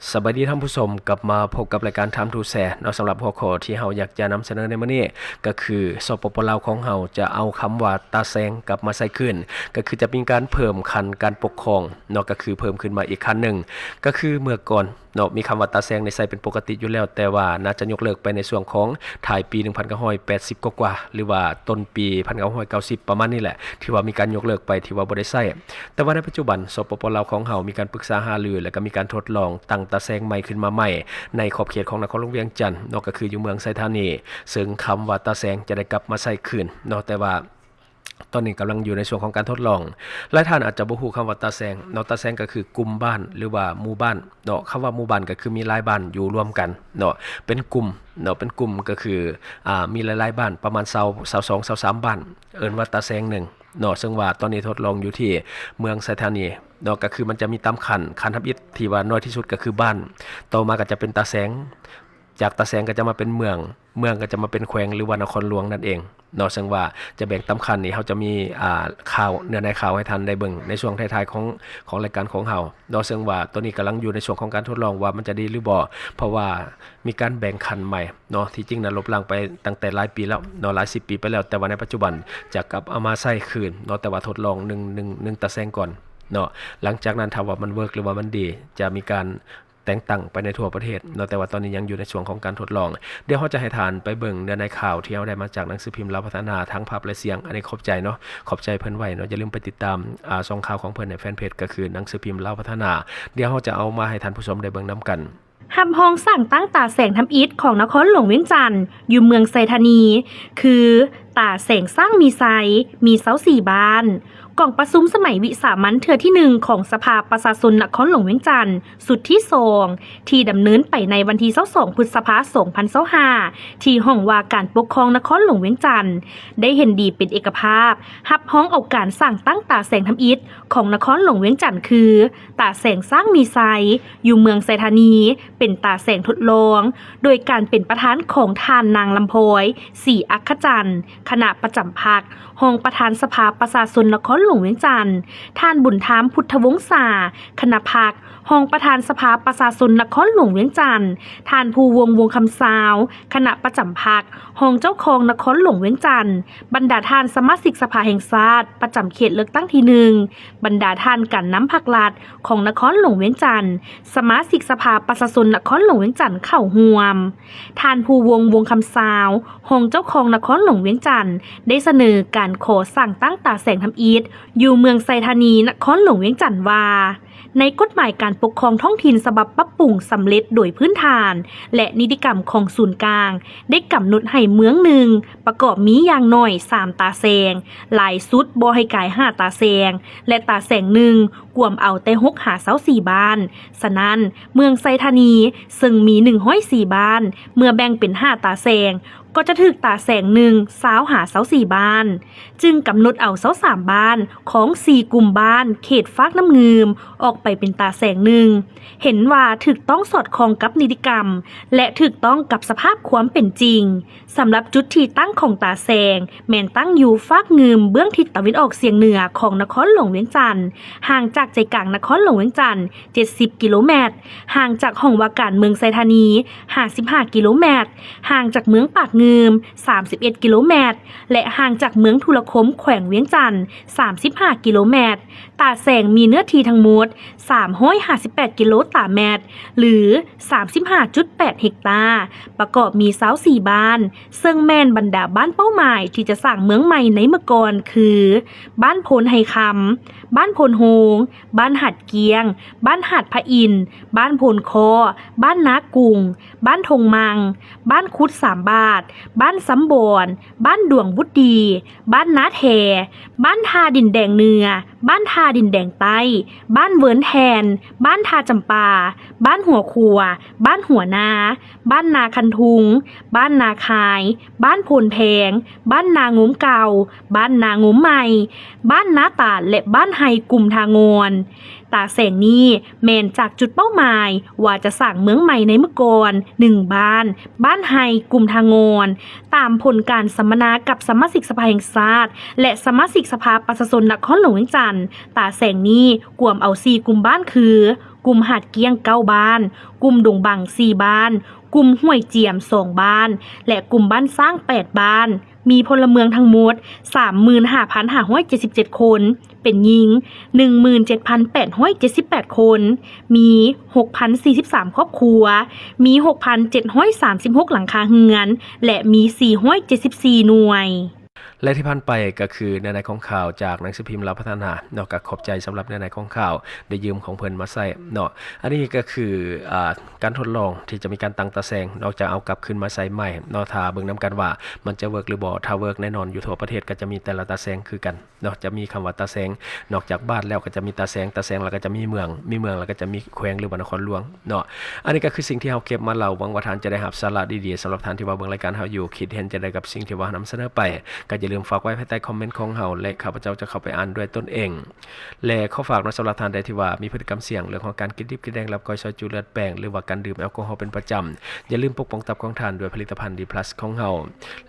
ສະບາຍດີທ່ານຜູ້ຊົມ, ກັບມາພົບກັບລາຍການ Time to Share ເນາະ. ສຳລັບຫົວຂໍ້ທີ່ເຮົາຢາກຈະນຳສະເໜີໃນມື້ນີ້ ກໍຄື ສປປ ລາວຂອງເຮົາຈະເອົາຄຳວ່າຕາແສງກັບມາໃຊ້ຄືນ, ກໍຄືຈະມີການເພີ່ມຂັ້ນການປົກຄອງເນາະ, ກໍຄືເພີ່ມຂຶ້ນມາອີກຂັ້ນໜຶ່ງ. ກໍຄືເມື່ອກ່ອນເນາະ ມີຄຳວ່າຕາແສງນີ້ໃຊ້ເປັນປົກກະຕິຢູ່ແລ້ວ, ແຕ່ວ່າໜ້າຈະຍົກເລີກໄປໃນຊ່ວງຂອງທ້າຍປີໜຶ່ງພັນເກົ້າຮ້ອຍແປດສິບກວ່າໆ ຫຼືວ່າຕົ້ນປີໜຶ່ງພັນເກົ້າຮ້ອຍເກົ້າສິບ ປະມານນີ້ແຫຼະ ທີ່ວ່າມີການຍົກເລີກໄປ ທີ່ວ່າບໍ່ໄດ້ໃຊ້. ແຕ່ວ່າໃນປັດຈຸບັນ ສປປ ລາວຂອງເຮົາມີການປຶກສາຫາລື ແລະ ກໍມີການທົດລອງຕັ້ງຕາແສງໃໝ່ຂຶ້ນມາໃໝ່ ໃນຂອບເຂດຂອງນະຄອນຫຼວງວຽງຈັນເນາະ, ກໍຄືຢູ່ເມືອງໄຊທານີ, ເຊິ່ງຄຳວ່າຕາແສງຈະໄດ້ກັບມາໃຊ້ຄືນເນາະ, ແຕ່ວ່າຕອນນີ້ກຳລັງຢູ່ໃນຊ່ວງຂອງການທົດລອງ. ຫຼາຍທ່ານອາດຈະບໍ່ຮູ້ຄຳວ່າຕາແສງເນາະ, ຕາແສງກໍຄືກຸ່ມບ້ານ ຫຼືວ່າໝູ່ບ້ານເນາະ, ຄຳວ່າໝູ່ບ້ານກໍຄືມີຫຼາຍບ້ານຢູ່ລວມກັນເນາະ ເປັນກຸ່ມເນາະ, ເປັນກຸ່ມກໍຄື ອ່າ ມີຫຼາຍໆບ້ານ ປະມານຊາວ ຊາວສອງ ຊາວສາມບ້ານ ເອີ້ນວ່າຕາແສງໜຶ່ງ ເນາະ, ເຊິ່ງວ່າຕອນນີ້ທົດລອງຢູ່ທີ່ເມືອງໄຊທານີເນາະ, ກໍຄືມັນຈະມີຕາມຂັ້ນ, ຂັ້ນທຳອິດທີ່ວ່ານ້ອຍທີ່ສຸດກໍຄືບ້ານ, ຕໍ່ມາກໍຈະເປັນຕາແສງ, ຈາກຕາແສງກໍຈະມາເປັນເມືອງ, ເມືອງກໍຈະມາເປັນແຂວງ ຫຼືວ່ານະຄອນຫຼວງນັ້ນເອງເນາະ. ເຊິ່ງວ່າຈະແບ່ງຕາມຂັ້ນນີ້ ເຮົາຈະມີ ອ່າ ຂ່າວ, ເນື້ອໃນຂ່າວໃຫ້ທ່ານໄດ້ເບິ່ງໃນຊ່ວງທ້າຍໆຂອງ, ຂອງລາຍການຂອງເຮົາເນາະ, ເຊິ່ງວ່າຕອນນີ້ກຳລັງຢູ່ໃນຊ່ວງຂອງການທົດລອງວ່າມັນຈະດີຫຼືບໍ່, ເພາະວ່າມີການແບ່ງຂັ້ນໃໝ່ເນາະ, ທີ່ຈິງນັ້ນລົບລ້າງໄປຕັ້ງແຕ່ຫຼາຍປີແລ້ວເນາະ, ຫຼາຍສິບປີໄປແລ້ວ, ແຕ່ວ່າໃນປັດຈຸບັນຈະກັບເອົາມາໃຊ້ຄືນເນາະ, ແຕ່ວ່າທົດລອງໜຶ່ງ ໜຶ່ງ ໜຶ່ງຕາແສງກ່ອນເນາະ. ຫຼັງຈາກນັ້ນຖ້າວ່າມັນເວີກ ຫຼືວ່າມັນດີ ຈະມີການແຕ່ງຕັ້ງໄປໃນທົ່ວປະເທດເນາະ, ແຕ່ວ່າຕອນນີ້ຍັງຢູ່ໃນຊ່ວງຂອງການທົດລອງ. ດຽວເຮົາຈະໃຫ້ທ່ານໄປເບິ່ງເນື້ອໃນຂ່າວທີ່ເຮົາໄດ້ມາຈາກໜັງສືພິມລາວພັດທະນາ ທັງພາບ ແລະ ສຽງ, ອັນນີ້ຂອບໃຈເນາະ, ຂອບໃຈເພິ່ນໄວ້ເນາະ. ຢ່າລືມໄປຕິດຕາມ ອ່າ ຊ່ອງຂ່າວຂອງເພິ່ນໃນແຟນເພຈ ກໍຄືໜັງສືພິມລາວພັດທະນາ. ດຽວເຮົາຈະເອົາມາໃຫ້ທ່ານຜູ້ຊົມໄດ້ເບິ່ງນຳກັນ. ຮັບຮອງສ້າງຕັ້ງຕາແສງທຳອິດຂອງນະຄອນຫຼວງວຽງຈັນ ຢູ່ເມືອງໄຊທານີ ຄື ຕາແສງຊ້າງມີໄຊ ມີຊາວສີ່ບ້ານ. ກອງປະຊຸມສະໄໝວິສາມັນເທື່ອທີໜຶ່ງຂອງສະພາປະຊາຊົນນະຄອນຫຼວງວຽງຈັນ ຊຸດທີສອງ ທີ່ດຳເນີນໄປໃນວັນທີຊາວສອງ ພຶດສະພາ ສອງພັນຊາວຫ້າ ທີ່ຫ້ອງວ່າການປົກຄອງນະຄອນຫຼວງວຽງຈັນ ໄດ້ເຫັນດີເປັນເອກະພາບ ຮັບຮອງເອົາການສ້າງຕັ້ງຕາແສງທຳອິດຂອງນະຄອນຫຼວງວຽງຈັນ ຄື ຕາແສງຊ້າງມີໄຊ ຢູ່ເມືອງໄຊທານີ ເປັນຕາແສງທົດລອງ ໂດຍການເປັນປະທານຂອງທ່ານນາງ ລຳພອຍ ສີອັກຂະຈັນ ຄະນະປະຈຳພັກ ຮອງປະທານສະພາປະຊາຊົນນະຄອນຫຼວງວຽງຈັນ, ທ່ານ ບຸນທາມ ພຸດທະວົງສາ ຄະນະພັກ ຮອງປະທານສະພາປະຊາຊົນນະຄອນຫຼວງວຽງຈັນ, ທ່ານ ພູວົງ ວົງຄຳຊາວ ຄະນະປະຈຳພັກ ຮອງເຈົ້າຄອງນະຄອນຫຼວງວຽງຈັນ, ບັນດາທ່ານສະມາຊິກສະພາແຫ່ງຊາດປະຈຳເຂດເລືອກຕັ້ງທີໜຶ່ງ, ບັນດາທ່ານການນຳພັກລັດຂອງນະຄອນຫຼວງວຽງຈັນ, ສະມາຊິກສະພາປະຊາຊົນນະຄອນຫຼວງວຽງຈັນເຂົ້າຮ່ວມ. ທ່ານ ພູວົງ ວົງຄຳຊາວ ຮອງເຈົ້າຄອງນະຄອນຫຼວງວຽງຈັນ ໄດ້ສະເໜີການຂໍສ້າງຕັ້ງຕາແສງທຳອິດ ຢູ່ເມືອງໄຊທານີ ນະຄອນຫຼວງວຽງຈັນວ່າ ໃນກົດໝາຍການປົກຄອງທ້ອງຖິ່ນສະບັບປັບປຸງສຳເລັດໂດຍພື້ນຖານ ແລະ ນິຕິກຳຂອງສູນກາງ ໄດ້ກຳນົດໃຫ້ເມືອງໜຶ່ງປະກອບມີຢ່າງໜ້ອຍສາມຕາແສງ, ຫຼາຍສຸດບໍ່ໃຫ້ກາຍຫ້າຕາແສງ ແລະ ຕາແສງໜຶ່ງກວມເອົາແຕ່ຫົກຫາຊາວສີ່ບ້ານ. ສະນັ້ນ, ເມືອງໄຊທານີເຊິ່ງມີໜຶ່ງຮ້ອຍສີ່ບ້ານ, ເມື່ອແບ່ງເປັນຫ້າຕາແສງ ກໍຈະຖືກຕາແສງໜຶ່ງຊາວຫາຊາວສີ່ບ້ານ, ຈຶ່ງກຳນົດເອົາຊາວສາມບ້ານຂອງສີ່ກຸ່ມບ້ານເຂດຟາກນ້ຳງື່ມ ອອກໄປເປັນຕາແສງໜຶ່ງ. ເຫັນວ່າຖືກຕ້ອງສອດຄ່ອງກັບນິຕິກຳ ແລະ ຖືກຕ້ອງກັບສະພາບຄວາມເປັນຈິງ. ສຳລັບຈຸດທີ່ຕັ້ງຂອງຕາແສງ ແມ່ນຕັ້ງຢູ່ຟາກງື່ມເບື້ອງທິດຕາເວັນອອກສຽງເໜືອຂອງນະຄອນຫຼວງວຽງຈັນ, ຫ່າງຈາກໃຈກາງນະຄອນຫຼວງວຽງຈັນ ເຈັດສິບກິໂລແມັດ, ຫ່າງຈາກຫ້ອງວ່າການເມືອງໄຊທານີ ຫ້າສິບຫ້າກິໂລແມັດ, ຫ່າງຈາກເມືອງປາກງື່ມ ສາມສິບເອັດກິໂລແມັດ ແລະ ຫ່າງຈາກເມືອງທຸລະຄົມ ແຂວງວຽງຈັນ ສາມສິບຫ້າກິໂລແມັດ. ຕາແສງມີເນື້ອທີ່ທັງໝົດ ສາມຮ້ອຍຫ້າສິບແປດກິໂລຕາແມັດ ຫຼື ສາມສິບຫ້າຈຸດແປດເຮັກຕາ, ປະກອບມີຊາວສີ່ບ້ານ, ເຊິ່ງແມ່ນບັນດາບ້ານເປົ້າໝາຍທີ່ຈະສ້າງເມືອງໃໝ່ໃນເມື່ອກ່ອນ ຄື ບ້ານໂພນໄຮຄຳ, ບ້ານໂພນໂຮງ, ບ້ານຫາດກ້ຽງ, ບ້ານຫາດພະອິນ, ບ້ານໂພນຄໍ້, ບ້ານນາກຸງ, ບ້ານທົ່ງມັ່ງ, ບ້ານຂຸດສາມບາດ, ບ້ານຊຳບອນ, ບ້ານດວງບຸດດີ, ບ້ານນາແທ, ບ້ານທ່າດິນແດງເໜືອ, ບ້ານທ່າດິນແດງໃຕ້, ບ້ານເວີນແທ່ນ, ບ້ານທ່າຈຳປາ, ບ້ານຫົວຂົວ, ບ້ານຫົວນາ, ບ້ານນາຄັນທຸງ, ບ້ານນາຄາຍ, ບ້ານໂພນແພງ, ບ້ານນາງົມເກົ່າ, ບ້ານນາງົມໃໝ່, ບ້ານນາຕາດ ແລະ ບ້ານໄຮ່ກຸ່ມທ່າງ່ອນ. ຕາແສງນີ້ແມ່ນຈາກຈຸດເປົ້າໝາຍວ່າຈະສ້າງເມືອງໃໝ່ໃນເມື່ອກ່ອນ ໜຶ່ງບ້ານ, ບ້ານໄຮ່ກຸ່ມທ່າງ່ອນ, ຕາມຜົນການສຳມະນາກັບສະມາຊິກສະພາແຫ່ງຊາດ ແລະ ສະມາຊິກສະພາປະຊາຊົນນະຄອນຫຼວງວຽງຈັນ, ຕາແສງນີ້ກວມເອົາສີ່ກຸ່ມບ້ານຄື ກຸ່ມຫາດກ້ຽງເກົ້າບ້ານ, ກຸ່ມດົງບັງສີ່ບ້ານ, ກຸ່ມຫ້ວຍຈຽມສອງບ້ານ ແລະ ກຸ່ມບ້ານຊ້າງແປດບ້ານ, ມີພົນລະເມືອງທັງໝົດສາມໝື່ນຫ້າພັນຫ້າຮ້ອຍເຈັດສິບເຈັດຄົນ, ເປັນຍິງໜຶ່ງໝື່ນເຈັດພັນແປດຮ້ອຍເຈັດສິບແປດຄົນ, ມີຫົກພັນສີ່ສິບສາມຄອບຄົວ, ມີຫົກພັນເຈັດຮ້ອຍສາມສິບຫົກຫຼັງຄາເຮືອນ ແລະ ມີສີ່ຮ້ອຍເຈັດສິບສີ່ໜ່ວຍ. ແລະທີ່ຜ່ານໄປກໍຄືເນື້ອໃນຂອງຂ່າວຈາກໜັງສືພິມລາວພັດທະນາເນາະ, ກໍຂອບໃຈສຳລັບເນື້ອໃນຂອງຂ່າວ ໄດ້ຢືມຂອງເພິ່ນມາໃຊ້ເນາະ. ອັນນີ້ກໍຄື ອ່າ ການທົດລອງທີ່ຈະມີການຕັ້ງຕາແສງເນາະ, ຈະເອົາກັບຄືນມາໃຊ້ໃໝ່ເນາະ, ຖ້າເບິ່ງນຳກັນວ່າມັນຈະເວີກຫຼືບໍ່. ຖ້າເວີກແນ່ນອນ ຢູ່ທົ່ວປະເທດກໍຈະມີແຕ່ລະຕາແສງຄືກັນເນາະ, ຈະມີຄຳວ່າຕາແສງ, ນອກຈາກບ້ານແລ້ວກໍຈະມີຕາແສງ, ຕາແສງແລ້ວກໍຈະມີເມືອງ, ມີເມືອງແລ້ວກໍຈະມີແຂວງ ຫຼືວ່ານະຄອນຫຼວງເນາະ. ອັນນີ້ກໍຄືສິ່ງທີ່ເຮົາເກັບມາເລົ່າ, ຫວັງວ່າທ່ານຈະໄດ້ຮັບສາລະດີໆ. ສຳລັບທ່ານທີ່ວ່າເບິ່ງລາຍການເຮົາຢູ່, ຄິດເຫັນຈັ່ງໃດກັບສິ່ງທີ່ວ່າເຮົານຳສະເໜີໄປ, ກໍຢ່າລືມຝາກໄວ້ພາຍໃຕ້ຄອມເມັນຂອງເຮົາ ແລະ ຂ້າພະເຈົ້າຈະເຂົ້າໄປອ່ານດ້ວຍຕົນເອງ. ແລະ ຂໍຝາກເນາະ, ສຳລັບທ່ານໃດທີ່ວ່າມີພຶດຕິກຳສ່ຽງເລື່ອງຂອງການກິນດິບກິນແດງ, ລັບກ້ອຍ ຊອຍຈຸ, ເລືອດແປງ ຫຼືວ່າການດື່ມແອລກໍຮໍເປັນປະຈຳ, ຢ່າລືມປົກປ້ອງຕັບຂອງທ່ານດ້ວຍຜະລິດຕະພັນ ດີພລັສ ຂອງເຮົາ.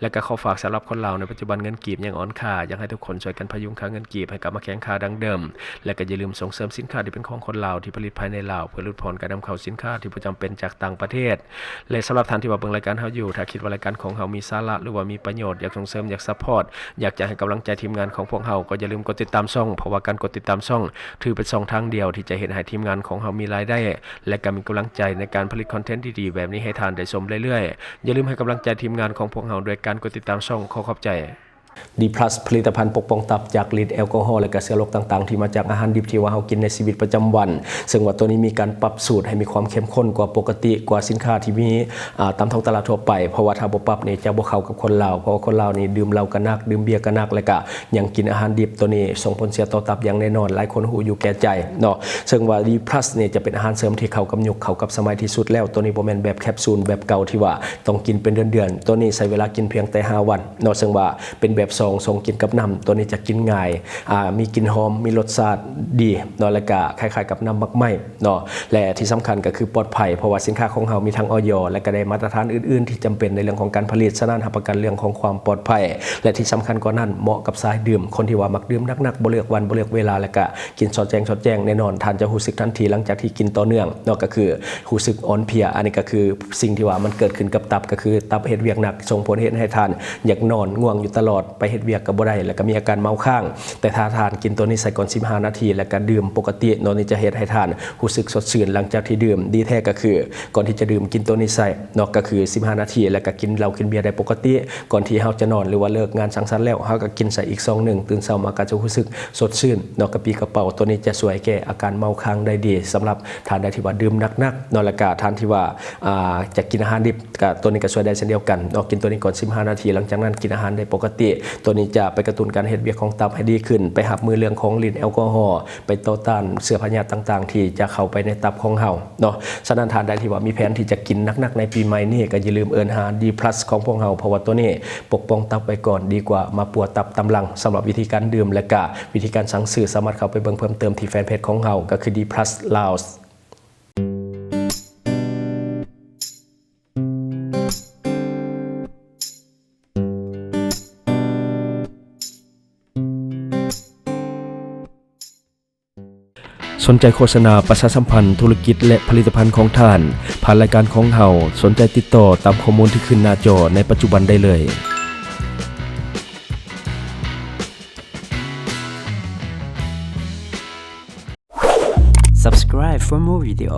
ແລະ ກໍຂໍຝາກສຳລັບຄົນລາວໃນປັດຈຸບັນເງິນກີບຍັງອ່ອນຄ່າ, ຢາກໃຫ້ທຸກຄົນຊ່ວຍກັນພະຍຸງຄ່າເງິນກີບໃຫ້ກັບມາແຂງຄ່າດັ່ງເດີມ. ແລະ ກໍຢ່າລືມສົ່ງເສີມສິນຄ້າທີ່ເປັນຂອງຄົນລາວທີ່ຜະລິດພາຍໃນລາວ, ເພື່ອຫຼຸດຜ່ອນການນຳເຂົ້າສິນຄ້າທີ່ບໍ່ຈຳເປັນຈາກຕ່າງປະເທດ. ແລະ ສຳລັບທ່ານທີ່ວ່າເບິ່ງລາຍການເຮົາຢູ່, ຖ້າຄິດວ່າລາຍການຂອງເຮົາມີສາລະ ຫຼືວ່າມີປະໂຫຍດ, ຢາກສົ່ງເສີມ, ຢາກຊັບພອດ, ຢາກຈະໃຫ້ກຳລັງໃຈທີມງານຂອງພວກເຮົາ, ກໍຢ່າລືມກົດຕິດຕາມຊ່ອງ, ເພາະວ່າການກົດຕິດຕາມຊ່ອງ ຖືເປັນຊ່ອງທາງດຽວທີ່ຈະເຮັດໃຫ້ທີມງານຂອງເຮົາມີລາຍໄດ້ ແລະ ກໍມີກຳລັງໃຈໃນການຜະລິດຄອນເທັນດີໆແບບນີ້ໃຫ້ທ່ານໄດ້ຊົມເລື້ອຍໆ. ຢ່າລືມໃຫ້ກຳລັງໃຈທີມງານຂອງພວກເຮົາດ້ວຍການກົດຕິດຕາມຊ່ອງ. ຂໍຂອບໃຈ. ດີພລັສ ຜະລິດຕະພັນປົກປ້ອງຕັບຈາກລິດແອລກໍຮໍ ແລະ ກະເຊື້ອໂລກຕ່າງໆ ທີ່ມາຈາກອາຫານດິບທີ່ວ່າເຮົາກິນໃນຊີວິດປະຈຳວັນ, ເຊິ່ງວ່າໂຕນີ້ມີການປັບສູດໃຫ້ມີຄວາມເຂັ້ມຂຸ້ນກວ່າປົກກະຕິ ກວ່າສິນຄ້າທີ່ມີ ອ່າ ຕາມທ້ອງຕະຫຼາດທົ່ວໄປ, ເພາະວ່າຖ້າບໍ່ປັບນີ້ຈະບໍ່ເຂົ້າກັບຄົນລາວ, ເພາະວ່າຄົນລາວນີ້ດື່ມເຫຼົ້າກໍໜັກ, ດື່ມເບຍກໍໜັກ, ແລະ ກະຍັງກິນອາຫານດິບ, ໂຕນີ້ສົ່ງຜົນເສຍຕໍ່ຕັບຢ່າງແນ່ນອນ, ຫຼາຍຄົນຮູ້ຢູ່ແກ່ໃຈເນາະ. ເຊິ່ງວ່າດີພລັສນີ້ຈະເປັນອາຫານເສີມທີ່ເຂົ້າກັບຍຸກ, ເຂົ້າກັບສະໄໝທີ່ສຸດແລ້ວ, ໂຕນີ້ບໍ່ແມ່ນແບບແຄບຊູນແບບເກົ່າທີ່ວ່າຕ້ອງກິນເປັນເດືອນໆ, ໂຕນີ້ໃຊ້ເວລາກິນພຽງແຕ່ຫ້າວັນ ເນາະ, ເຊິ່ງວ່າເປັນແບບຊອງ, ຊອງກິນກັບນ້ຳ, ໂຕນີ້ຈະກິນງ່າຍ, ອ່າ ມີກິ່ນຫອມ, ມີລົດຊາດດີເນາະ, ແລະກະຄ້າຍໆກັບນ້ຳໝາກໄມ້ເນາະ, ແລະທີ່ສຳຄັນກໍຄືປອດໄພ, ເພາະວ່າສິນຄ້າຂອງເຮົາມີທັງ ອອຍ ແລະກະໄດ້ມາດຕະຖານອື່ນໆທີ່ຈຳເປັນໃນເລື່ອງຂອງການຜະລິດ, ສະນັ້ນຮັບປະກັນເລື່ອງຂອງຄວາມປອດໄພ, ແລະທີ່ສຳຄັນກວ່ານັ້ນ ເໝາະກັບສາຍດື່ມ, ຄົນທີ່ວ່າມັກດື່ມໜັກໆ, ບໍ່ເລືອກວັນ, ບໍ່ເລືອກເວລາ, ແລະກະກິນຊອດແຈ້ງ, ຊອດແຈ້ງ, ແນ່ນອນທ່ານຈະຮູ້ສຶກທັນທີຫຼັງຈາກທີ່ກິນຕໍ່ເນື່ອງເນາະ, ກໍຄືຮູ້ສຶກອ່ອນເພຍ, ອັນນີ້ກໍຄື ສິ່ງທີ່ວ່າມັນເກີດຂຶ້ນກັບຕັບ ກໍຄືຕັບເຮັດວຽກໜັກ ສົ່ງຜົນເຮັດໃຫ້ທ່ານຢາກນອນ, ງ່ວງຢູ່ຕະຫຼອດ, ໄປເຮັດວຽກກໍບໍ່ໄດ້ ແລ້ວກໍມີອາການເມົາຄ້າງ. ແຕ່ຖ້າທ່ານກິນໂຕນີ້ໃສ່ກ່ອນສິບຫ້ານາທີ ແລ້ວກໍດື່ມປົກກະຕິເນາະ, ນີ້ຈະເຮັດໃຫ້ທ່ານຮູ້ສຶກສົດຊື່ນຫຼັງຈາກທີ່ດື່ມ. ດີແທ້ກໍຄືກ່ອນທີ່ຈະດື່ມ ກິນໂຕນີ້ໃສ່ເນາະ, ກໍຄືສິບຫ້ານາທີ ແລ້ວກໍກິນເຫຼົ້າກິນເບຍໄດ້ປົກກະຕິ. ກ່ອນທີ່ເຮົາຈະນອນ ຫຼືວ່າເລີກງານສັງສັນແລ້ວ ເຮົາກໍກິນໃສ່ອີກຊອງໜຶ່ງ, ຕື່ນເຊົ້າມາກໍຈະຮູ້ສຶກສົດຊື່ນເນາະ, ກະປີ້ກະເປົາໂຕນີ້ຈະຊ່ວຍແກ້ອາການເມົາຄ້າງໄດ້ດີ. ສຳລັບທ່ານໃດທີ່ວ່າດື່ມໜັກໆເນາະ, ແລ້ວກະທ່ານທີ່ວ່າ ອ່າ ຈະກິນອາຫານດິບ ກະໂຕນີ້ກະຊ່ວຍໄດ້ເຊັ່ນດຽວກັນເນາະ, ກິນໂຕນີ້ກ່ອນສິບຫ້ານາທີ, ຫຼັງຈາກນັ້ນກິນອາຫານໄດ້ປົກກະຕິ. ໂຕນີ້ຈະໄປກະຕຸ້ນການເຮັດວຽກຂອງຕັບໃຫ້ດີຂຶ້ນ, ໄປຮັບມືເລື່ອງຂອງລິດແອລກໍຮໍ, ໄປຕໍ່ຕ້ານເຊື້ອພະຍາດຕ່າງໆທີ່ຈະເຂົ້າໄປໃນຕັບຂອງເຮົາເນາະ. ສະນັ້ນທ່ານໃດທີ່ວ່າມີແຜນທີ່ຈະກິນໜັກໆໃນປີໃໝ່ນີ້ ກະຢ່າລືມເອີ້ນຫາດີພລັສຂອງພວກເຮົາ, ເພາະວ່າໂຕນີ້ປົກປ້ອງຕັບໄວ້ກ່ອນ ດີກວ່າມາປົວຕັບຕາມຫຼັງ. ສຳລັບວິທີການດື່ມ ແລະກະວິທີການສັ່ງຊື້ ສາມາດເຂົ້າໄປເບິ່ງເພີ່ມເຕີມທີ່ແຟນເພຈຂອງເຮົາ ກໍຄືດີພລັສລາວ. ສົນໃຈໂຄສະນາປະຊາສຳພັນທຸລະກິດ ແລະ ຜະລິດຕະພັນຂອງທ່ານ ຜ່ານລາຍການຂອງເຮົາ, ສົນໃຈຕິດຕໍ່ຕາມຂໍ້ມູນທີ່ຂຶ້ນໜ້າຈໍໃນປັດຈຸບັນໄດ້ເລີຍ. Subscribe for more video.